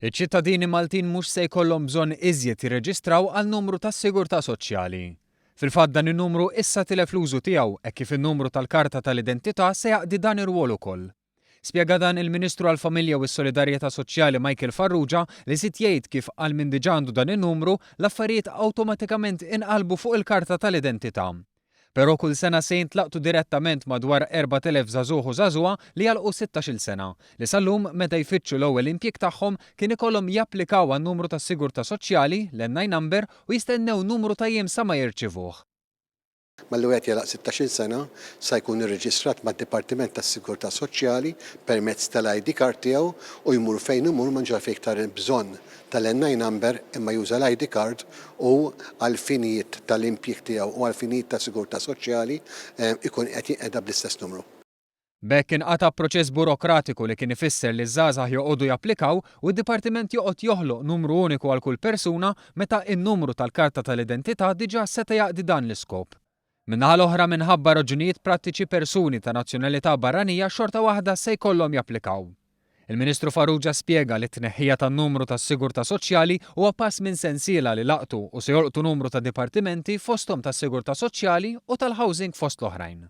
Iċ-ċittadini Maltin mhux se jkollhom bżonn iżjed jirreġistraw għal numru tas-sigurtà soċjali. Fil-fatt dan in-numru issa tilef l-użu tiegħu hekk kif in-numru tal-karta tal-identità se jaqdi dan ir-rwol ukoll. Spjega dan il-Ministru għall-Familja u s-Solidarjetà Soċjali Michael Farrugia li żied jgħid kif għal min diġà għandu dan in-numru, l-affarijiet awtomatikament inqalbu fuq il-karta tal-identità. Però kull sena se jintlaqtu direttament madwar 4,000 żagħżugħ u żagħżugħa li jagħlqu sittax-il sena, li sal-lum meta jfittxu l-ewwel impjieg tagħhom kien ikollhom japplikaw għan-numru tas-sigurtà soċjali, l-NI number, u jistennew numru ta' jiem sa ma jirċievuh. Malli wieħed jagħlaq sittax-il sena sa jkun irreġistrat mad-Dipartiment tas-Sigurtà Soċjali permezz tal-ID card tiegħu u jmur fejn imur m'għandux għalfejn iktar bżonn tal-NI number imma juża l-ID card u għall-finijiet tal-impjieg tiegħu u għall-finijiet ta' sigurtà soċjali ikun qed jinqeda bl-istess numru. B'hekk inqata' proċess burokratiku li kien ifisser li ż-żgħażagħ joqogħdu japplikaw u d-dipartiment joqgħod joħloq numru uniku għal kull persuna meta n-numru tal-karta tal-identità diġà seta' jaqdi dan l-iskop. Min-naħa l-oħra minħabba raġunijiet prattiċi persuni ta' nazzjonalità barranija xorta waħda se jkollhom japplikaw. Il-Ministru Farrugia spjega li t-tneħħija tan-numru tas-sigurtà soċjali huwa pass minn sensiela li laqtu u se jolqtu numru ta' dipartimenti fosthom tas-sigurtà soċjali u tal-housing fost l-oħrajn.